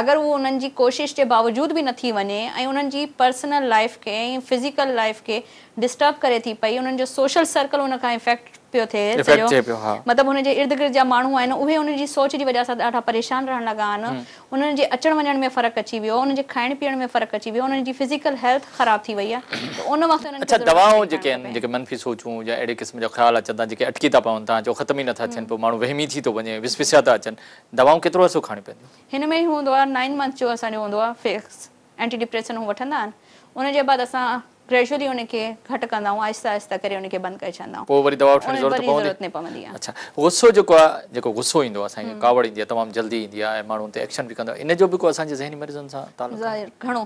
اگر هو انهن جي ڪوشش جي باوجود به نه ٿي وڃي ۽ انهن جي پرسنل لائيف کي ۽ فزيڪل لائيف کي ڊسٽرب ڪري ٿي پئي انهن جو سوشل سرڪل ان کان افيڪٽ پيو ٿئي افيڪٽ سڄو ٿئي پيو ها. مطلب هن جي ارد گرد جا ماڻهو آهن اهي انهن جي سوچ جي وجه سان ڏاڍا پريشان رهڻ لڳا آهن انهن جي اچڻ وڃڻ ۾ فرق اچي ويو انهن جي کائڻ پيئڻ ۾ فرق اچي ويو انهن جي فزيڪل هيلٿ خراب ٿي وئي آهي ته ان وقت انهن اڇا کي ضرور دوائون ڊاڪٽر جيڪي کي آهن ڏيکارڻو جيڪي منفي سوچون يا اهڙي قسم جا خيال اچن ٿا جيڪي اٽڪي ٿا پون توهان چئو ختم ئي نٿا ٿين پوء ماڻهو وهمي ٿي ٿو وڃي وسوسيا ٿا اچن دوائون ڪيترو عرصو کائڻيون پونديون؟ هن ۾ هي هوندو آهي نائن منٿ جو اسان جو هوندو آهي فڪس اينٽي ڊپريسن هو وٺندا آهن ان جي بعد اسان گريجوئلي ان کي گهٽ ڪندا آهيون آهستي آهستي ڪري ان کي بند ڪري ڇڏندا آهيون پوء وري دوا وٺڻ جي ضرورت وري پوندي؟ ضرورت نه پوندي آهي. اڇا غصو جيڪو آهي جيڪو غصو ايندو آهي اسان کي ڪاوڙ ايندي آهي تمام جلدي ايندي آهي ۽ ماڻهو ان تي ايڪشن به ڪندو آهي ان جو به ڪو اسان جي ذهني مريضن سان تعلق آهي؟ ظاهر گهڻو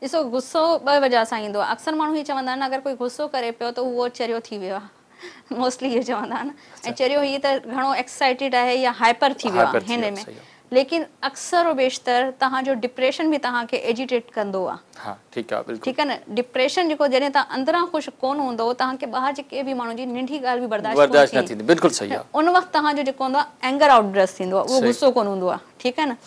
ڏسو غصو ٻه وجهه سان ايندو آهي اڪثر ماڻهو هي چوندا آهن اگر ڪوئي غصو ڪري پيو ته اهو چريو ٿي ويو آهي موسٽلي اهو چوندا آهن ۽ چريو هي ته گهڻو ايڪسائيٽيڊ آهي يا هائپر ٿي ويو آهي هن ۾ ليڪن اڪثر و بيشتر توهان جو ڊپريشن به توهان کي ايجيٽيٽ ڪندو آهي. ها ٺيڪ آهي بلڪل. ٺيڪ آهي نه ڊپريشن جيڪو جڏهن توهان اندران خوش ڪونه هوندو توهان کي ٻاهر جي ڪنهن به ماڻهو جي ننڍي ڳالهه به برداشت برداشت نه ٿيندي بلڪل صحيح آهي. ان وقت توهان جو جيڪو هوندو آهي اينگر آئوٽ برسٽ ٿيندو آهي اهو غصو ڪونه هوندو آهي ٺيڪ آهي نه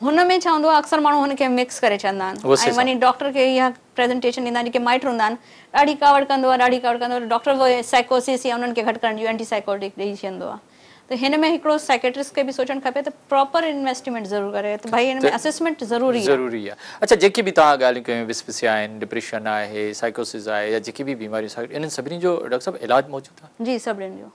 هن ۾ ڇا هوندو آهي اڪثر ماڻهو هن کي مڪس ڪري ڇڏندا آهن ۽ وڃي ڊاڪٽر کي اها پريزنٽيشن ڏيندا آهن جيڪي مائٽ هوندا آهن ڏاڍي ڪاوڙ ڪندو آهي ڏاڍي ڪاوڙ ڪندو آهي ڊاڪٽر اهي سائيڪوسس يا انهن کي گهٽ ڪرڻ جون اينٽي سائيڪوٽڪ ڏئي ڇڏندو آهي ته هن ۾ هڪڙو سائيڪيٽرسٽ کي به سوچڻ کپي ته پراپر انويسٽمينٽ ضرور ڪري ته ڀائي هن ۾ اسيسمينٽ ضروري آهي. ضروري آهي اڇا جيڪي به توهان ڳالهيون ڪيون وسوسيا آهن ڊپريشن آهي سائيڪوسس آهي يا جيڪي به بيماريون انهن سڀني جو ڊاڪٽر صاحب علاج موجود آهي؟ جي سڀني جو.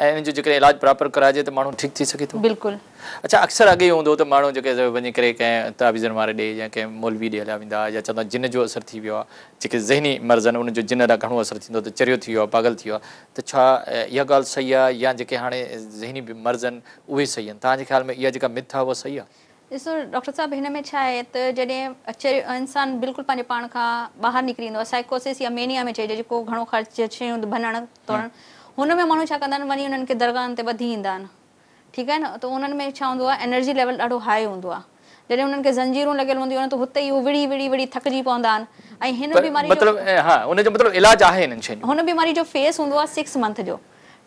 ۽ ان جو جيڪڏهن علاج پراپر ڪرائجي ته ماڻهو ٺيڪ ٿي سگهي ٿو؟ بلڪل. اڇا اڪثر اڳي اهو هوندو هو ته ماڻهو جيڪي وڃي ڪري ڪنهن تعويذن واري ڏي يا ڪنهن مولوي ڏي هليا ويندا يا چوندا جن جو اثر ٿي ويو آهي جيڪي ذهني مرض آهن انهن جو جن ڏانهن گهڻو اثر ٿيندو ته چريو ٿي ويو آهي پاڳل ٿي ويو آهي ته ڇا اها ڳالهه صحيح آهي يا جيڪي هاڻي ذهني مرض آهن اهي صحيح آهن توهان جي خيال ۾ اها جيڪا مٿ آهي اها صحيح آهي؟ ڏسو ڊاڪٽر صاحب هن ۾ ڇا آهي ته جڏهن چريو انسان بلڪل پنهنجي پاڻ کان ٻاهر نڪري ايندو آهي سائيڪوسس يا مينيا ۾ چئجي جيڪو گهڻو خرچ شيون ڀڃڻ ٽوڙڻ هن ۾ ماڻهو ڇا ڪندا آهن وڃي انهن کي درگاهن تي ٻڌي ايندا آهن ٺيڪ آهي نه ته انهن ۾ ڇا هوندو آهي انرجي ليول ڏاڍو هاء هوندو آهي جڏهن انهن کي زنجيرون لڳل هونديون آهن ته هتي ئي هو وڙهي وڙهي وڙهي ٿڪجي پوندا آهن ۽ هن بيماري جو مطلب ها ان جو مطلب علاج آهي انهن شين جو هن بيماري جو فيس هوندو آهي 6 منٿ جو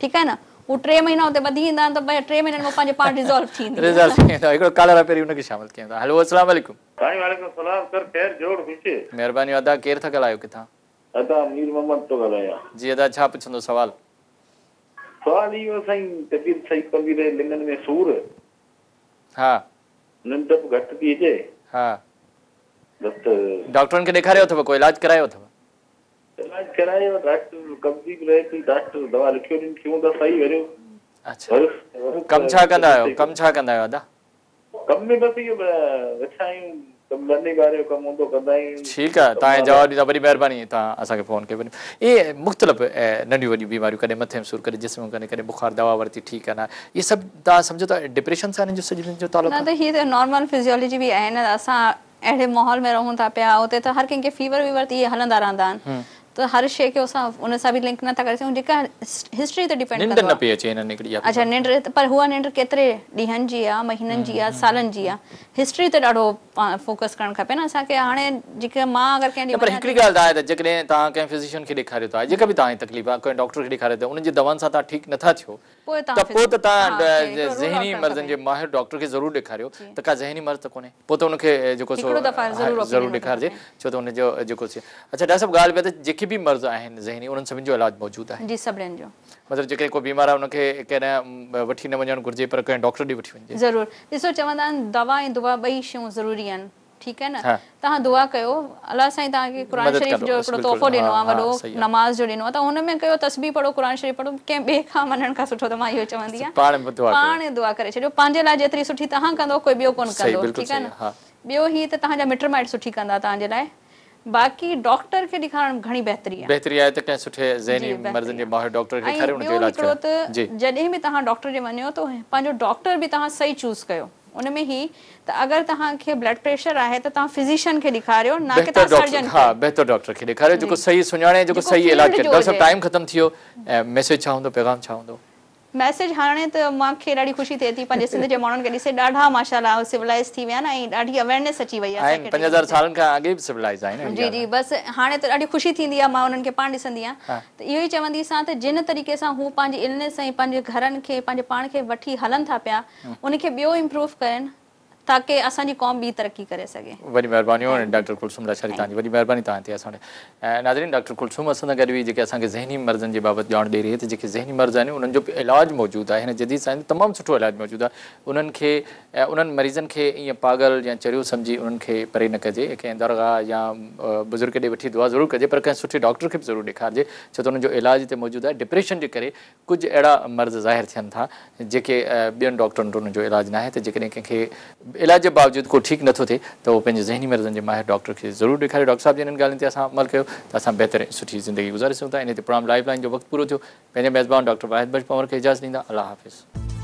ٺيڪ آهي نه هو ٽي مهينا اتي ٻڌي ايندا آهن ته ٻه ٽي مهينن ۾ پنهنجي پاڻ ريزالو ٿي ويندي ريزالو ٿي ويندو آهي هڪڙو ڪالر آهي پهرين ان کي شامل ڪيون ٿا هيلو السلام عليڪم. سائين وعليڪم السلام سر خير جوڙ خوش. مهرباني ادا ڪير ٿا ڳالهايو ڪٿان. ادا مير محمد ٿو ڳالهايان. جي ادا ڇا پڇندو سوال. سوال اهو سائين طبيعت صحيح ڪونه ٿي رهي لڱن ۾ سور. ها. ننڊ به گهٽ ٿي اچي. ها. بس ته. ڊاڪٽرن کي ڏيکاريو اٿو ڪو علاج ڪرايو اٿو. علاج ڪرايو ڊاڪٽر قبضي به رهي ٿي ڊاڪٽر دوا لکيو ڏين ٿيون ته صحيح وريو اڇا ڪم ڇا ڪندا آهيو ڪم ڇا ڪندا آهيو ادا. ڪم ۾ بس اهو ويٺا آهيون ڪم ٻني ٻاري جو ڪم هوندو ڪندا آهيون. ٺيڪ آهي توهان جواب ڏيندا وڏي مهرباني توهان اسان کي فون ڪيو اهي مختلف ننڍيون وڏيون بيماريون ڪڏهن مٿي ۾ سور ڪڏهن جسم ۾ ڪڏهن ڪڏهن بخار دوا ورتي ٺيڪ آهي نه اهي سڀ توهان سمجهو ٿا ڊپريشن سان انهن جو سڄن جو تعلق نه آهي. ته هي ته نارمل فزيولوجي به آهي نه اسان اهڙي ماحول ۾ رهون ٿا پيا اتي ته هر ڪنهن کي فيور ويور ته اهي هلندا رهندا آهن ته هر شيء کي اسان ان سان به لنڪ نه ٿا ڪري سگهون جيڪا هسٽري تي ڊپينڊ ننڊ ڪندو نه آهي پئي اچي هنن هڪڙي اها اڇا ننڊ پر اها ننڊ ڪيتري ڏينهن جي آهي مهينن جي آهي سالن جي آهي هسٽري تي ڏاڍو فوڪس ڪرڻ کپي نه اسان کي هاڻي جيڪي مان اگر ڪنهن ڏي پر هڪڙي ڳالهه ته آهي ته جيڪڏهن توهان ڪنهن فزيشن کي ڏيکاريو ٿا جيڪا به توهان جي تڪليف آهي ڪنهن ڊاڪٽر کي ڏيکاريو ٿا انهن جي دوائن سان توهان ٺيڪ نٿا ٿيو ته پوء ته توهان ذهني مرضن جي ماهر ڊاڪٽر کي ضرور ڏيکاريو ته ڪا ذهني مرض ته ڪونهي پوء ته ان کي جيڪو سو ضرور ڏيکارجي ڇو ته ان جو جيڪو اڇا ڊاڪٽر صاحب ڳالهه اها ته جيڪي به مرض آهن ذهني انهن سڀني جو علاج موجود آهي جي سڀني جو مطلب جيڪڏهن ڪو بيمار آهي ان کي ڪڏهن وٺي نه وڃڻ گهرجي پر ڪنهن ڊاڪٽر ڏي وٺي وڃجي. ضرور ڏسو چوندا آهن دوا ۽ دعا ٻئي شيون ضروري آهن ٺيڪ آهي نه توهان دعا ڪيو الله سائين توهان کي قرآن شريف جو هڪڙو تحفو ڏنو آهي وڏو نماز جو ڏنو آهي ته هن ۾ ڪيو تسبيح پڙهو قرآن شريف پڙهو ڪنهن ٻئي کان وڃڻ کان سٺو ته مان اهو چوندي آهيان پاڻ دعا ڪري ڇڏيو پنهنجي لاء جيتري سٺي توهان ڪندو ڪوئي ٻيو ڪونه ڪندو ٺيڪ آهي نه ٻيو هي ته توهان جا مٽ مائٽ سٺي ڪندا توهان جي لاء باقي ڊاڪٽر کي ڏيکارڻ گهڻي بهتري آهي. بهتري آهي ته ڪنهن سٺي ذهني مرضن جي ماهر ڊاڪٽر کي ڏيکاري ان جو علاج ڪرائي. ۽ ٻيو هڪڙو ته جڏهن به توهان ڊاڪٽر ڏي وڃو ته پنهنجو ڊاڪٽر به توهان صحيح چوز ڪيو ان ۾ هي ته اگر توهان کي بلڊ پريشر آهي ته توهان فزيشن کي ڏيکاريو نه ڪي توهان سرجن کي. ها بهتر ڊاڪٽر کي ڏيکاريو جيڪو صحيح سڃاڻي جيڪو صحيح علاج ڪري. ڊاڪٽر صاحب ٽائيم ختم ٿي ويو ميسيج ڇا هوندو پيغام ڇا هوندو؟ ميسيج هاڻي ته مان کي ڏاڍي خوشي ٿئي ٿي پنهنجي سنڌ جي ماڻهن کي ڏسي ڏاڍا ماشاء الله سولائز ٿي ويا آهن ۽ ڏاڍي اويرنيس اچي وئي آهي آهن 5000 سالن کان اڳي به سولائز آهن جي جي بس هاڻي ته ڏاڍي خوشي ٿيندي آهي مان انهن کي پاڻ ڏسندي آهيان ته اهو ئي چونديسان ته جن طريقي سان هو پنهنجي النيس ۽ پنهنجي گهرن کي پنهنجي پاڻ کي وٺي هلن ٿا پيا ان کي ٻيو امپروو ڪرين تاڪه اسان جي قوم ٻي ترقي ڪري سگهي. وڏي مهربانيون ڊاڪٽر ڪلثوم لاشاري توهان جي وڏي مهرباني توهان هتي اسان وٽ ناظرين ڊاڪٽر ڪلثوم اسان سان گڏ هئي جيڪي اسان کي ذهني مرضن جي بابت ڄاڻ ڏئي رهي هئي ته جيڪي ذهني مرض آهن انهن جو به علاج موجود آهي هن جديد سائنس ۾ تمام سٺو علاج موجود آهي انهن کي انهن مريضن کي ائين پاڳل يا چريو سمجهي انهن کي پري نه ڪجي ڪنهن درگاهه يا بزرگ ڏي وٺي دعا ضرور ڪجي پر ڪنهن سٺي ڊاڪٽر کي به ضرور ڏيکارجي ڇو ته انهن جو علاج هتي موجود آهي ڊپريشن جي ڪري ڪجهه اهڙا مرض ظاهر ٿين ٿا جيڪي ٻين ڊاڪٽرن وٽ انهن جو علاج ناهي ته جيڪڏهن ڪنهن کي علاج جي باوجود ڪو ٺيڪ نٿو ٿئي ته اهو پنهنجي ذهني مرضن جي ماهر ڊاڪٽر کي ضرور ڏيکاري. ڊاڪٽر صاحب جي انهن ڳالهين تي اسان عمل ڪيو ته اسان بهتر ۽ سٺي زندگي گذاري سگهون ٿا. انهي تي پروگرام لائيف لائين جو وقت پورو ٿيو. پنهنجي ميزبان ڊاڪٽر واحد بخش پنهور کي اجازت ڏيندا. الله حافظ.